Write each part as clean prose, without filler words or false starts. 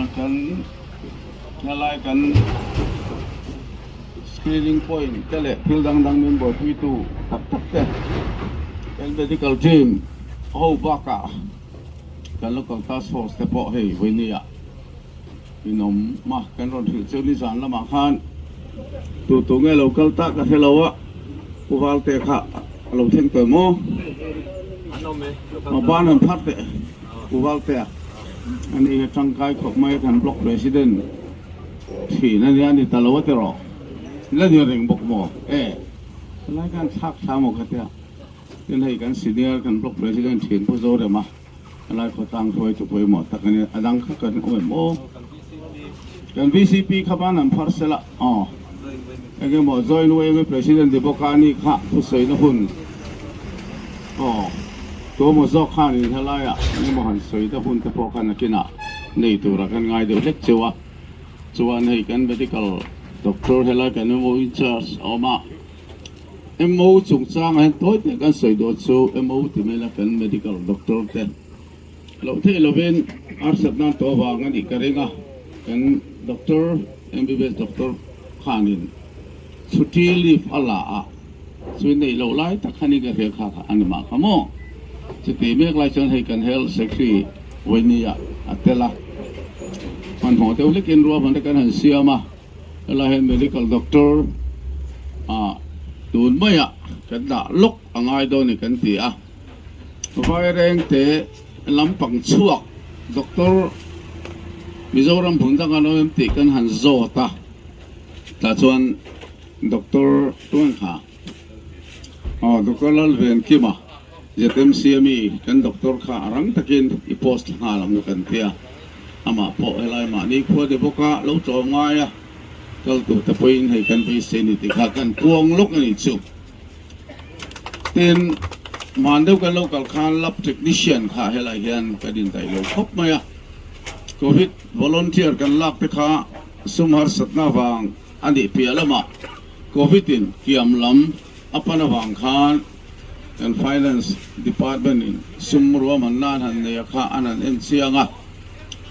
Kan helai kan screening point te leh thil dang dang min buaipuitu tak tak te kan medical team ho bakah kan local task force te pawh hei vawinia in awm a kan rawn hrilh chu nizan lamah khan tu tu nge lo kal tak ka hre lo a Pu Valte kha a lo thleng tawh maw? Aw ban han phar teh Pu Valtea ani hi tangkai khawp mai a kan block president thin ania a ni ta lo a ti rawh la ni reng bawk maw e helai khan thlak thla maw ka tia tin hei kan senior kan block president thin Pu Zorema helai khawtlang hruai chu pawimawh tak ania a dang kha kan awm em aw kan VCP kha ban han phar sela aw engemaw join yma president ni bawk a ani kha thusawi na hun aw tuemaw zawk khanin helaiah engemaw han sawi na hun te pawh khan nakinah nei tura kan ngai deuh hlek cheu a chuan hei kan medical doctor helai kan MO in charge a awm a MO chungchangah hian tawi te kan sawi dawn chu MO ti mai la kan medical doctor te loh theih lovin harsat nan tawh avang a nih ka ring a kan doctor MBBS doctor khanin chhuti leave a la a chu neih loh lai tak khan in ka hria kha kha a ni mah kha maw chuti mek lai chuan hei kan health secretary Vawinia a tel a hmanhmawh deuh hlekin ruahman te kan han siam a helai hian medical doctor ah tun maiah kan dah lawk a ngai dawn ni kan ti a Vairengte lampang chhuak doctor Mizoram hmun danga an awm em tih kan han zawt a tah chuan doctor tuan kha aw doctor Lalvenkima ZMC ami kan doctor kha a rang takin i post thla nghal ang u kan ti a, amah pawh helai mahni khua de bawka lo tlawm ngai a, kal tur te pawhin hei kan beisei ni tih kha kan puang lawk a nih chu. Tin, hman deuh kan lo kal khan lab technician kha helai hian kan indaih lo khawp mai a, Covid volunteer kan lak te kha sum harsatna vang a nih piah lamah Covid in kiam lam a pan avang khan kan Finance Department in sum ruahman nan han nei a kha an han en chiang a,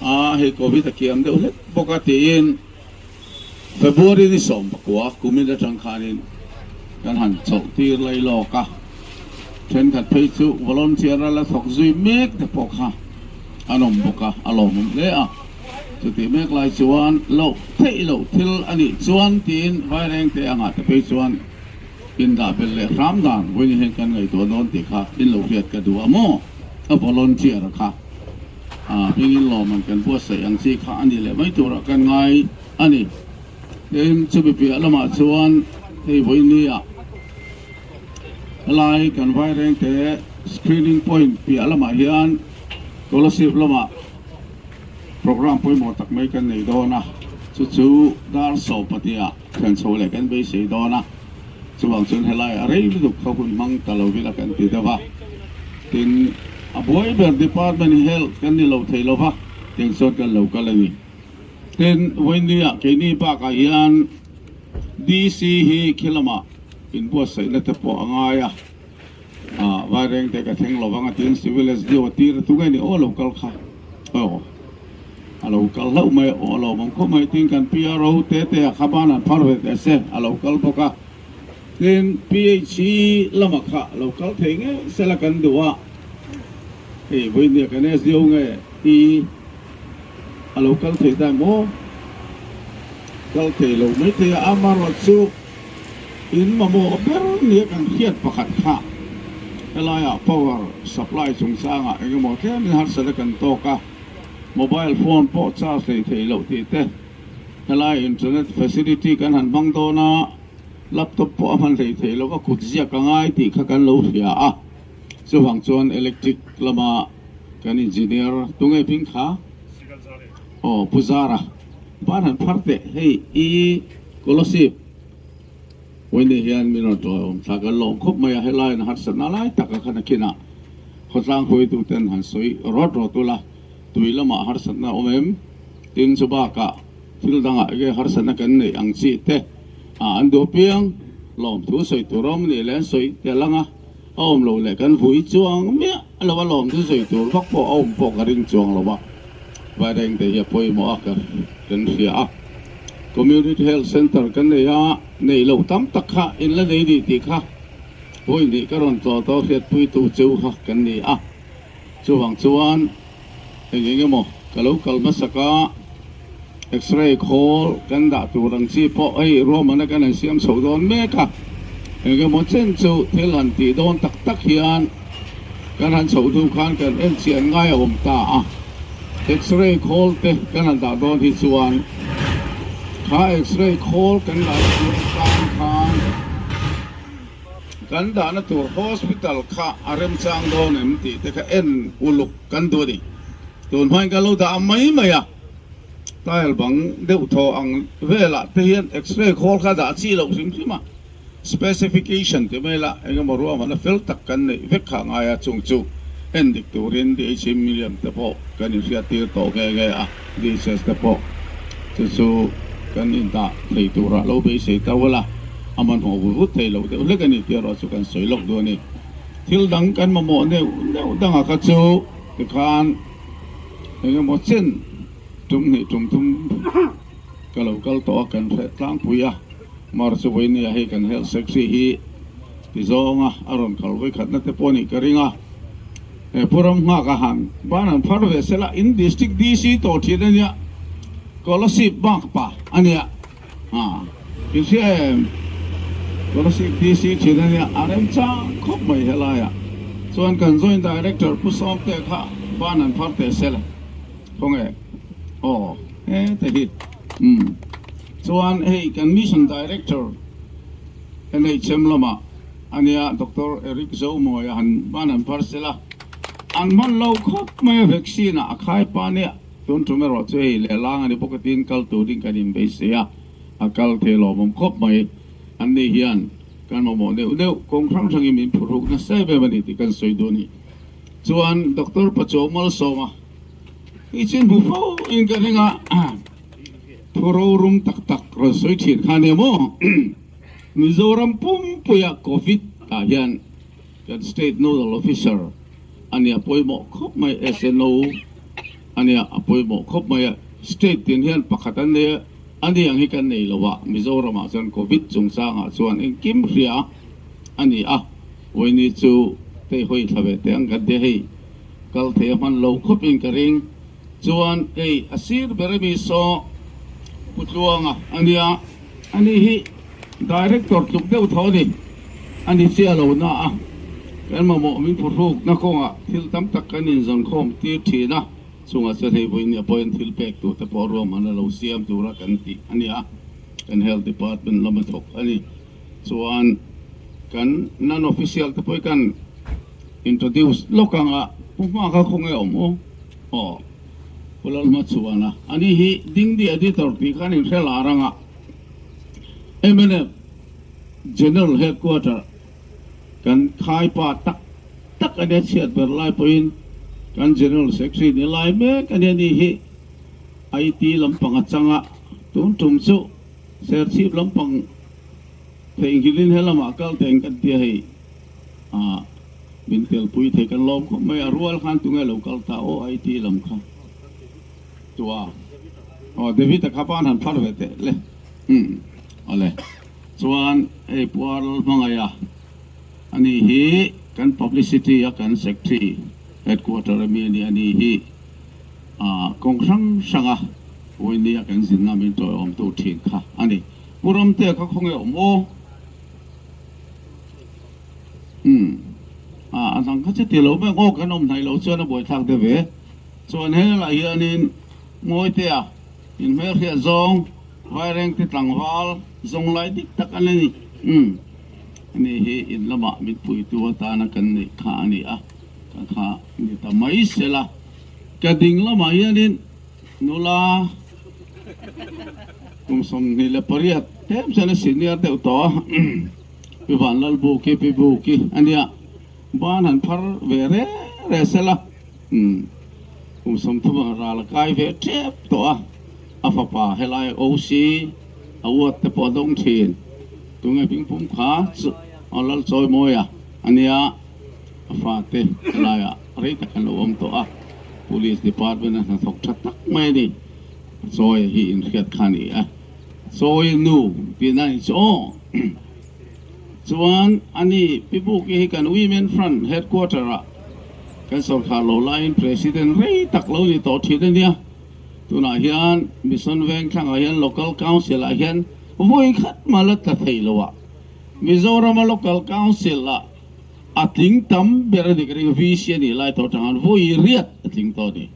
a hei Covid a kiam deuh hlek bawk a tiin February ni 19 kumin atang khanin kan han chauh tir lai lawk a, thenkhat phei chu volunteer a la thawk zui mek te pawh kha an awm bawk a, a lawmawm hle a. Chutih mek lai chuan loh theih loh thil a nih chuan tiin Vairengte angah te phei chuan Indah belh leh hram dan vawiin hian kan ngaihtuah dawn tih kha in lo hriat ka duh a maw? A volunteer a kha a hmingin lawmman kan buatsaih ang chi kha a ni leh mai turah kan ngai a ni. Tin, chumi piah lamah chuan hei vawiin nia helai kan Vairengte screening point piah lamah hian Kolasib lamah program pawimawh tak mai kan nei dawn a, chu chu dar 12 Thian chho leh kan beisei dawn a, chuvang chuan helai a rei lutuk kha hun hmang ta lo vila kan ti deuh a. Tin, a buai ber department hi health kan ni lo thei lo va, tiang chuan kan lo kal a ni. Tin, vawinia keini bakah hian DC hi khi lamah inbuatsaihna te pawh a ngai a, Vairengte ka thleng lo vang a tiin Civil SDO a tir a tu nge ni aw lo kal kha aw a lo kal hlauh mai aw a lawmawm khawp mai tin kan PRO te te a kha ban an phar ve teh se a lo kal bawk a tin PHE lama kha lo kal thei ngei sela kan duh a hei vawinia kan SDO nge i a lo kal thei ta maw kal thei lo mai thei a amaherawhchu In mamawh ber nia kan hriat pakhat kha helaiah power supply chungchangah eng emaw tlemin harsatna kan tawk a, mobile phone pawh charge lei theih loh tih te, helai internet facility kan han hmang dawn a, laptop pawh a hman hlei theih loh a kut ziak a ngai tih kha kan lo hria a, chuvang chuan electric lama kan engineer tunge hming kha? Aw Pu Zara ban han phar teh hei i Kolasib. Vawiin hian min rawn ṭawih awm thla kan lawm khawp mai a, helaiin harsatna lai taka khan a khinah khawtlang hruaituten han sawi rawt rawt ula, tui lamah harsatna a awm em? Tin chu bakah thil dangah enge harsatna kan neih ang chi te an duh apiang lawmthu sawi tur a awm nih leh an sawi tel ang a, a awm loh leh kan vui chuang miah lo a lawmthu sawi tur vak pawh a awm pawh ka ring chuang lo a. Vairengte hi a pawimawh a kan hria a. Community Health Centre kan nei a, neih loh tam tak kha in la nei ni tih kha vawi hnih ka rawn tlawh tawh hriatpuitu cheu kha kan ni a. Chuvang chuan eng eng emaw ka lo kal hmasak a, X-ray khawl kan dah tur ang chi pawh hei ruahmanna kan han siam chhoh dawn mek a, eng emaw chen chu thil han tih dawn tak tak hian kan han chhoh hnu khan kan en chian ngai a awm ta a, X-ray khawl te kan han dah dawn hi chuan kha X-ray khawl kan dah tur atan khan Kan dahna tur hospital kha a remchang dawn em tih te kha en uluk kan duh a ni. Tun hmain kan lo dah ang mai mai a, tile bang deuh thaw ang velah te hian x-ray khawl kha dah chi loh hrim hrim a, specification ti mai la eng emaw ruahmanna fel tak kan neih vek kha a ngai a, chung chu en dik turin DHM Milliam te pawh kan inhriattir tawh nghe nghe a, DHS te pawh chu chu kan indah thei turah lo beisei ta ula. A hmanhmawh vut vut thei lo deuh hlek a ni tih erawh chu kan sawi lawk duh a ni. Thil dang kan mamawh neuh neuh dangah kha chu tikhan eng emaw chen tum hnih tum thum ka lo kal tawh a, kan hreh tlangpui a. Mar chu vawinia hei kan Health Secretary hi ti zawnga a rawn kal vawikhatna te pawh a nih ka ring a. He Pu Ramnghak a han ban han phar ve sela in District DC tawh thin a nia, Kolasib bak pa a nia. A i hria em? Kolasib DC thin a nia, a remchang khawp mai helaiah chuan kan Joint Director Pu Sawmte kha ban an phar teh se le. Khawnge? Aw, hete hi. Umm. Chuan hei kan Mission Director NHM lamah a nia Doctor Eric Zomawia han ban an phar se la, an hman lo khawp mai a vaccine ah a khai pa nia. Tun tum erawh chu hei lehlang a ni bawk a tin kal turin kan inbeisei a, a kal thei lawmawm khawp mai. An ni hian kan mamawh deuh deuh kawng hrang hrangin min phurhuk nasa em em a ni tih kan sawi duh a ni. Chuan Doctor Pachuau Malsawma hi chin hmu fo in ka ring a, thu rorum tak tak rawn sawi thin kha nia maw? Mizoram pumpuia Covid ah hian kan State Nodal Officer a nia pawimawh khawp mai SNO a nia a pawimawh khawp mai a state tin hian pakhat an nei a ani ang hi kan nei lo a Mizoram ah chuan covid chungchang ah chuan engkim hria a ni a vawiini chu tei hawi thla ve teh ang kan tia hei kal thei a hman lo khawp in ka ring chuan hei a sir ber ami saw Pu Tluanga a nia ani hi Director tluk deuh tho a ni. A ni chiah lo na a, kan mamawh min phuhrukna kawngah thil tam tak kan inzawnkhawm tir thin a, chungah chuan hei vawiin nia pawhin thil pek tur te pawh ruahmanna lo siam tura kan tih a ni a, kan Health Department lama thawk a ni. Chuan kan non-official te pawh hi kan introduce lawk ang a, Pu Hma kha khawnge awm aw? Aw, Pu Lalhmachhuana, ani hi Dingdi Editor tih khan inhre lar ang a. Mnf General Headquarter kan khaipa tak tak a nia chhiat ber lai pawhin kan General Secretary ni lai mek a nia ni hi IT lampang a chang a, tun tum chu Serchhip lampang theihnghilhin he lamah kal teng kan tia hei ah min telpui thei kan lawm khawp mai a rual khan tunge lo kal ta aw IT lam kha. Tua aw David a kha pan han phar ve teh le umm awle chuan hei puar hmangaih a ani hi kan publicity a kan secretary headquarter ami ani ani hi ah kawng hrang hrang a vawiin a kan zinna min tawiawm tu thin kha ani Pu Ramtea kha khawnge awm aw umm ah a dang kha chu ti lo mai ang aw kan awm hnaih loh chuan a buaithlak deuh ve. Chuan helaiah hianin Mawitea inhmelhriat zawng Vairengte tlangval zawng lai dik tak a ni. Umm ani hi in lamah min puitu atana kan neih kha a ni a, ka kha ni ta mai sela. Ka ding lamah hianin nula kum 28 tlem chuan a senior deuh tawh a, Pi Vanlalbuki, Pi Buki a nia. Ban han phar ve re re sela. Umm kum 30 ang ral a kai ve tep tawh a, a fapa helai OC a uat te pawh a dawng thin. Tunge hming pum kha chu a lal chawi mawi a ania, a fate helaiah rei tak an lo awm tawh a. Police Department a hnathawk tha tak mai a ni. Chawi hi inhriat kha a ni a, Chawi nu tihna a ni chu aw. Chuan ani Pi Buki hi kan Women Front Headquarter ah kan sawrkhar lo laiin President rei tak lo ni tawh thin a nia. Tunah hian Mission Vengthlangah hian Local Council ah hian vawi khat mah la tla thei lo a, Mizorama Local Council ah a tling tam ber a ni ka ring, VC a nih lai tawh atang khan vawi riat a tling tawh a ni.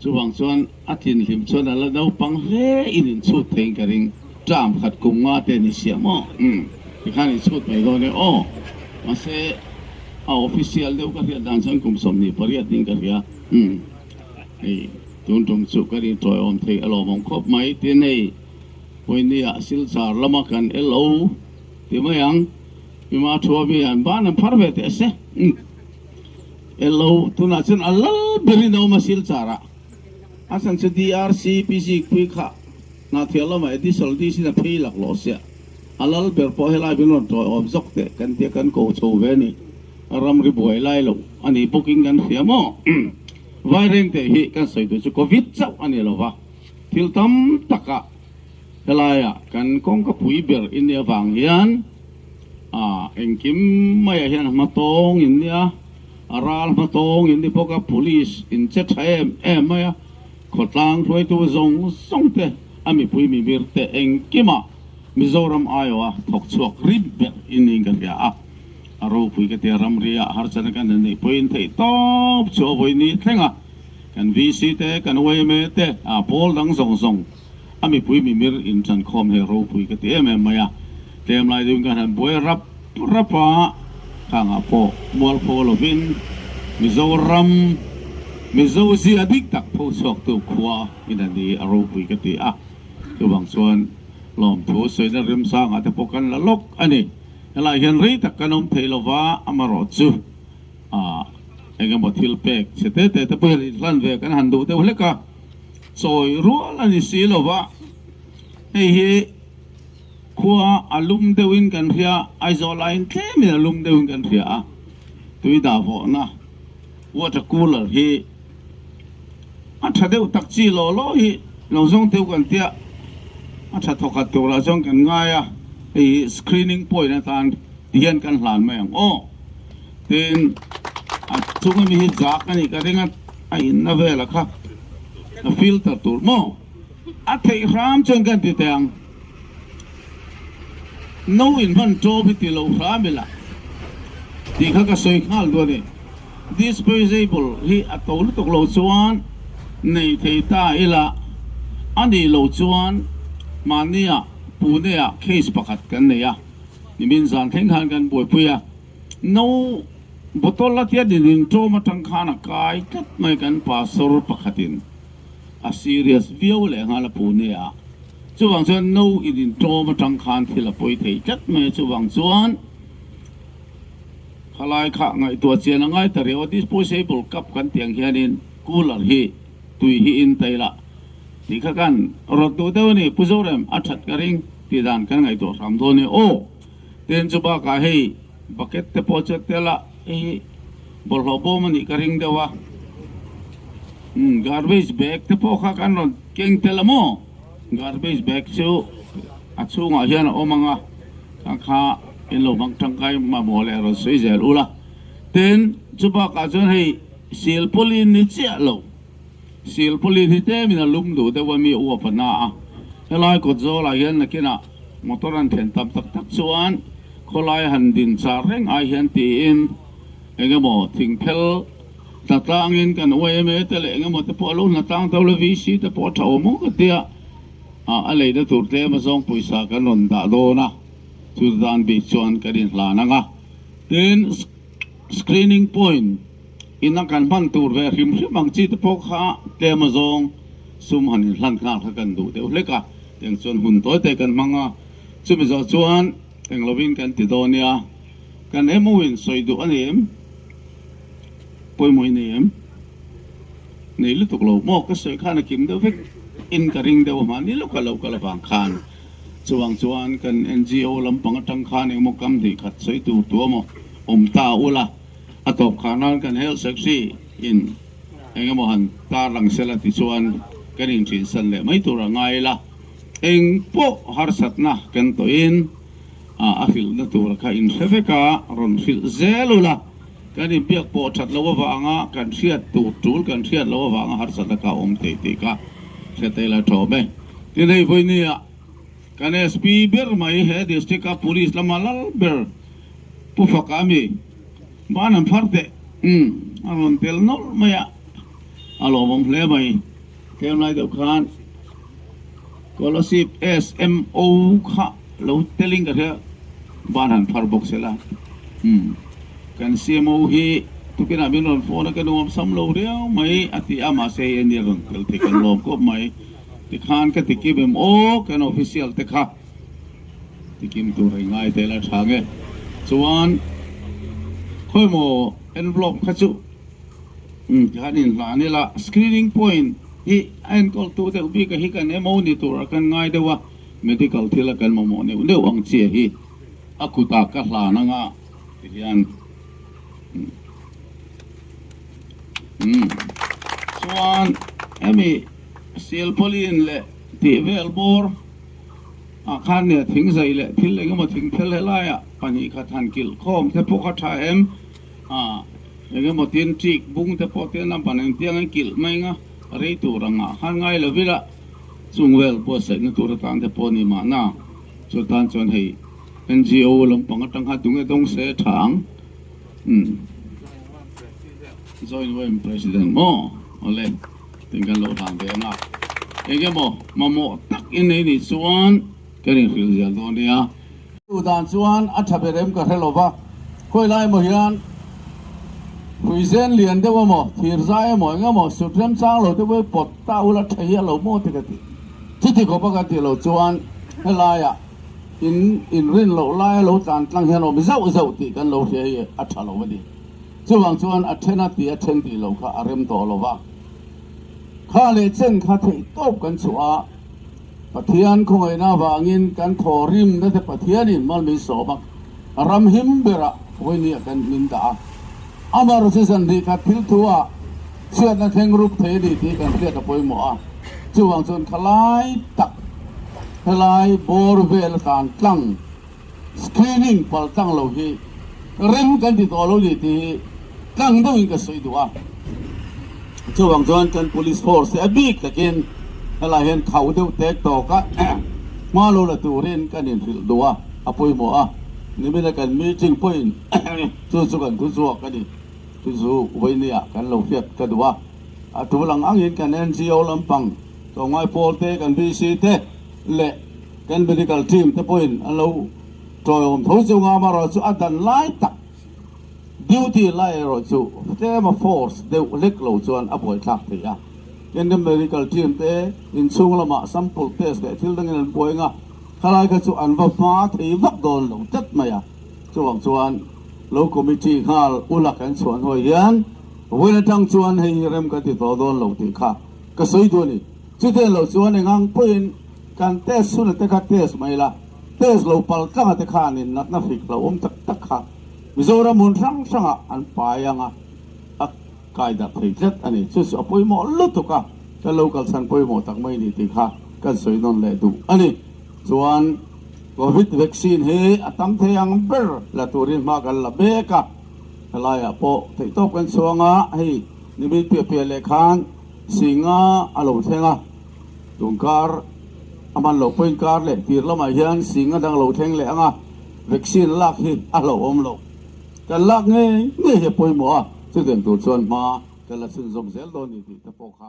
Chuvang chuan a tlin hlim chuan a la naupang hle in inchhut theiin ka ring. Term khat kum nga te ni sia maw? Umm, tikhan inchhut mai dawn e aw. Mahse, a official deuh ka hriat dan chuan kum 28 niin ka hria. Umm, hei tun tum chu ka rin tawiawm thei alawmawm khawp mai. Tin hei, Pawihnia Silchar lama kan LO ti mai ang, Mima thua mi an ban an phar ve teh se. Umm. Elo, tunah chuan a lal berin a awm a Silchar ah. A chhan chu DRC PC pui kha Hnahthial lamah Edisol DC in a phei lak lawh sia. A lal ber pawh helai min rawn tawi awm zawk teh kan tia kan ko chho ve a ni. Ramri buai lai lo a ni bawkin kan hria maw? Vaireng teh hi kan sawi tur chu Covid chauh a ni lo va, thil tam takah helaiah kan kawngka pui ber in nih avang hian A engkim maiah hian a hma tawng in nia, a ral hma tawng in ni bawk a, police in che tha em em mai a, khawtlang hruaitu zawng zawng te, a mipui mimir te engkimah Mizoram aiawha thawk chhuak rim ber in niin ka hria a, a ropui ka tia ramria harsatna kan han neih pawhin theih tawp chu a vawi ni thleng a, kan VC te, kan yma te, a pawl dang zawng zawng. A mipui mimir in ṭan khawm hi ropui ka ti em em mai a, tlem lai deuhin kan han buai rap rap a, khangah pawh mualpho lovin Mizoram Mizo zia dik tak pho chhuaktu khua in a ni a ropui ka ti a, chuvang chuan lawmthu sawina remsangah te pawh kan la lawk a ni. Helaiah hian rei tak kan awm thei lova, amarawhchu ah engemaw thil pek chhe te te te pawh hian inhlan ve kan han duh deuh hlek a. Chawi rual a ni si lo va, hei hi khua a lum deuhin kan hria, Aizawl aiin tlemin a lum deuhin kan hria a, tui dah vawhna water cooler hi a tha deuh tak chi law law hi lo zawng deuh kan tia, a tha thawkhat turah chuan kan ngai a, hei hi screening point atan ti hian kan hlan mai ang aw. Tin, a chunga mi hi zak a nih ka ring a, a inna vela kha a filter tur maw? A theih hram chuan kan ti teh ang. No in hman tawp hi ti lo hram ila tih kha ka sawi nghal duh a ni. Disposable hi a to lutuk lo chuan nei thei ta ila, a nih loh chuan mahnia Pune-ah case pakhat kan nei a, nimin zan thleng khan kan buaipui a. No bottle a tia din in ṭawm aṭang khan a kai tlat mai kan pastor pakhatin a serious viau leh nghal a Pune ah chuvang chuan no in in ṭawm aṭang khan thil a pawi thei tlat mai a chuvang chuan khalai kha ngaihtuah chian a ngai ta riau a disposable cup kan tih ang hianin cooler hi tui hi in ta ila tih kha kan rawt duh deuh a ni Pu Zorem a ṭhat ka ring tih dan kan ngaihtuah hram dawn e aw. Tin chu bakah hei bucket te pawh chu tel a, hei bawlhhlawh bawm a nih ka ring deuh a, umm garbage bag te pawh kha kan rawn keng tel a maw, garbage bag chu a chhungah hian a awm ang a, kha kha in lo hmang tangkai mamawh leh rawn sawi zel ula. Tin chu bakah chuan hei silpawlin ni chiah lo. Silpawlin hi tlemin a lum duh deuh a mi uap a na a, helai kawt zawlah hian nakinah motor an thlen tam tak tak chuan khawlai han din char reng ai hian tiin eng emaw thingphel hna tlangin kan yma te leh eng emaw te pawh a lo hna tlang deuh la VC te pawh a tha awm awk a tia a leina tur tlem azawng pawisa kan rawn dah dawn a, chu dan bik chuan kan inhlan ang a, tin screening point. Ina kan hman tur ve hrim hrim ang chi te pawh kha tlem azawng sum han inhlan nghal kha kan duh deuh hlek a, tiang chuan hun tawi te kan hmang a, chumi zawh chuan eng lovin kan ti dawn nia, kan emaw in sawi duh a ni em? Pawimawh i nei em? Nei lutuk lo maw? Ka sawi khan a kim deuh vek in ka ring deuh a mahni lawka lo kal avang khan chuvang chuan kan NGO lampang atang khan engmaw kam hnih khat sawi tur tu emaw awm ta ula. A tawp khar nan kan Health Secretary in Engemaw han tarlang sela tichuan kan inthinsan leh mai tur a ngai ila, eng pawh harsatna kan tawhin a hrilhna tur kha inhre vek a, rawn hrilh zel ula, kan inbiak pawh that loh avanga kan hriat tur tul kan hriat loh avanga harsatna kha a awm thei tih kha hre ta ila thawm e. Tin hei vawinia kan SP ber mai he district a police lama lal ber Pu Faka ami Ban an phar teh. Umm a rawn tel nawlh mai a, a lawmawm hle mai. Tlem lai deuh khan Kolasib SMO kha lo telin ka hria ban han phar bawk sela. Umm kan CMO hi tukinah min rawn phone a ka nuam sam lo riau mai a ti a mahse hei ania rawn tel thei kan lawm khawp mai. Tikhan ka ti kim em aw kan official te kha. Tikim tur i ngai tel a tha nge. Chuan khawimaw envelope kha chu tikhan inhlan ila screening point hi a enkawl tu deuh bik a hi kan emaw ni tur a kan ngai deuh a, medical thil a kan mamawh neuh neuh ang chiah hi a kutah ka hlan anga tihian chuan hemi silpauline leh tih vel bawr. Ah khan nia thing zai leh thil eng emaw thing phel helaiah pahnih khat han kilh khawm te pawh kha tha em? Ah eng emaw tin ṭik bung te pawh te lampan eng tiang an kilh mai anga rei tur ang ah khan ngai lo ila chung vel buatsaihna tur atan te pawh a ni mahna chu tan chuan hei NGO lampang atang khan tunge dawng se tha ang umm Joint Women President maw awle. Tin kan lo hlan ve ang a, eng emaw mamawh tak in nei nih chuan kan inhrilh zel dawn nia. Chu dan chuan a tha ber em ka hre lo va, khawi lai emaw hian hruizen lian deuh emaw, thir zai emaw eng emaw sut remchang lo deuh hi pawt ta ula tha hi a lo maw te ka ti. Chuti khawpa kan tih loh chuan helaiah in inrin loh laia lo tlan tlang hian awm zauh zauh tih kan lo hria hi a tha lo a ni. Chuvang chuan a then a tih a then tih lo kha a rem tawh lo va. Kha leh chen kha theih tawp kan chhuah a, Pathian khawngaihna avangin kan thaw rimna te Pathianin mal min sawm a, ram him berah vawinia kan min dah a. Amar chu zan rih khat thil thu ah chhiatna thleng rup thei a ni tih kan hriat a pawimawh a. Chuvang chuan khalai tak helai bawr vel atan tlang Screening pal tlang lo hi rem kan ti tawh lo ni tih hi tlang deuhin ka sawi duh a. Chuvang chuan kan police force te a bik takin helai hian khauh deuh tek tawk a hma lo la turin kan inhrilh duh a, a pawimawh a. Nimina kan meeting pawhin chu chu kan thu chhuak a ni. Chu chu vawinia kan lo hriat ka duh a. A tul ang angin kan NGO lampang tlawmngai pawl te, kan VC te leh Kan medical team te pawhin an lo tawiawm tho cheu nga amaherawh chu a dan lai tak duty lai erawh chu tlem a force deuh hlek lo chuan a buaithlak thei a. Tin kan medical team te inchhung lamah sample test leh thil dangin an buai nga khalai kha chu an va hma thei vak dawn lo tlat mai a. Chuvang chuan lo committee nghal ula kan chhuah hnuai hian vawiin atang chuan hei hi rem kan ti tawh dawn lo tih kha ka sawi duh a ni. Chutiang lo chuan engang pawhin Kan test hun te kha test mai la, test lo pal tlanga te khanin natna hrik lo awm tak tak kha Mizoram hmun hrang hrangah an pai ang a, a kai darh thei tlat a ni. Chu chu a pawimawh lutuk a, kan lo kalchhan pawimawh tak mai ni tih kha kan sawi nawn leh duh a ni. Chuan Covid vaccine hi a tam thei ang ber la turin hma kan la mek a, helaiah pawh theihtawp kan chhuang a, hei nimin piah piah leh khan Singa a lo thleng a. Tungkar a hman loh pawhin kar leh tir lamah hian sing a dang lo thleng leh ang a, vaccine lak hi a hlauhawm loh. Kan lak ngei ngei hi a pawimawh a, chutiang tur chuan hma kan la chhunzawm zel dawn ni tih te pawh kha.